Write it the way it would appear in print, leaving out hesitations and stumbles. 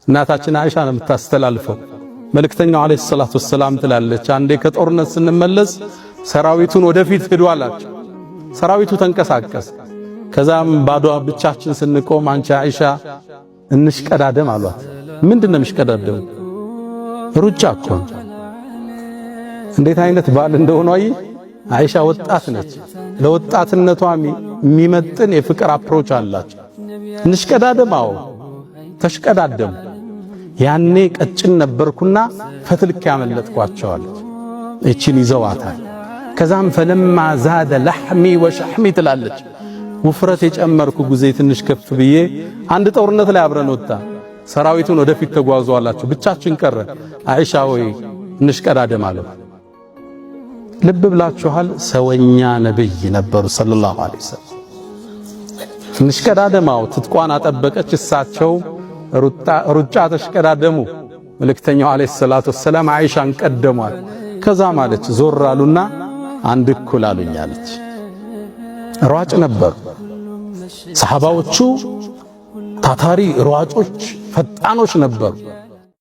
እናታችን አይሻ ነው የምታስተላልፈው። መልእክተኛው عليه الصلاة والسلام ትላለች፣ አንዴ ከጦርነት ስንመለስ ሰራዊቱን ወደፊት ሂዱ አላቸው። ሰራዊቱ ተንቀሳቀስ። ከዛም ባዶ ብቻችን ስንቆም አንቺ አይሻ እንሽቀዳደም አሏት። ምንድን ነው የሚሽቀዳደሙ? ሩጫ እኮ ነው። እንዴት አይነት ባል እንደሆነ አይ፣ አይሻ ወጣት ነች። ለወጣትነቷ የሚመጥን የፍቅር approach አላቸው። እንሽቀዳደም፣ አዎ ተሽቀዳደሙ። ያኔ ቀጭን ነበርኩና ፈትልክ ያመለጥኳቸው አለች። እቺን ይዘዋታል። ከዛም فلما زاد لحمي وشحمي ትላለች። ውፍረት የጨመርኩ ጊዜ ትንሽ ከፍ ብዬ አንድ ጦርነት ላይ አብረን ወጣ። ሰራዊቱን ወደፊት ተጓዙ አላቸው። ብቻችን ቀረ። አይሻ ወይ እንሽቀዳደም አለው። ልብ ብላችኋል። ሰወኛ ነብይ ነበሩ صلى الله عليه وسلم። እንሽቀዳደማው ትጥቋን አጠበቀች። እሳቸው ሩጫ ተሽቀዳደሙ። መልእክተኛው عليه الصلاة والسلام አይሻን ቀደሟት። ከዛ ማለች ዞር አሉና አንድ እኩል አሉኝ አለች። ሯጭ ነበሩ ሰሃባዎቹ፣ ታታሪ ሯጮች፣ ፈጣኖች ነበሩ።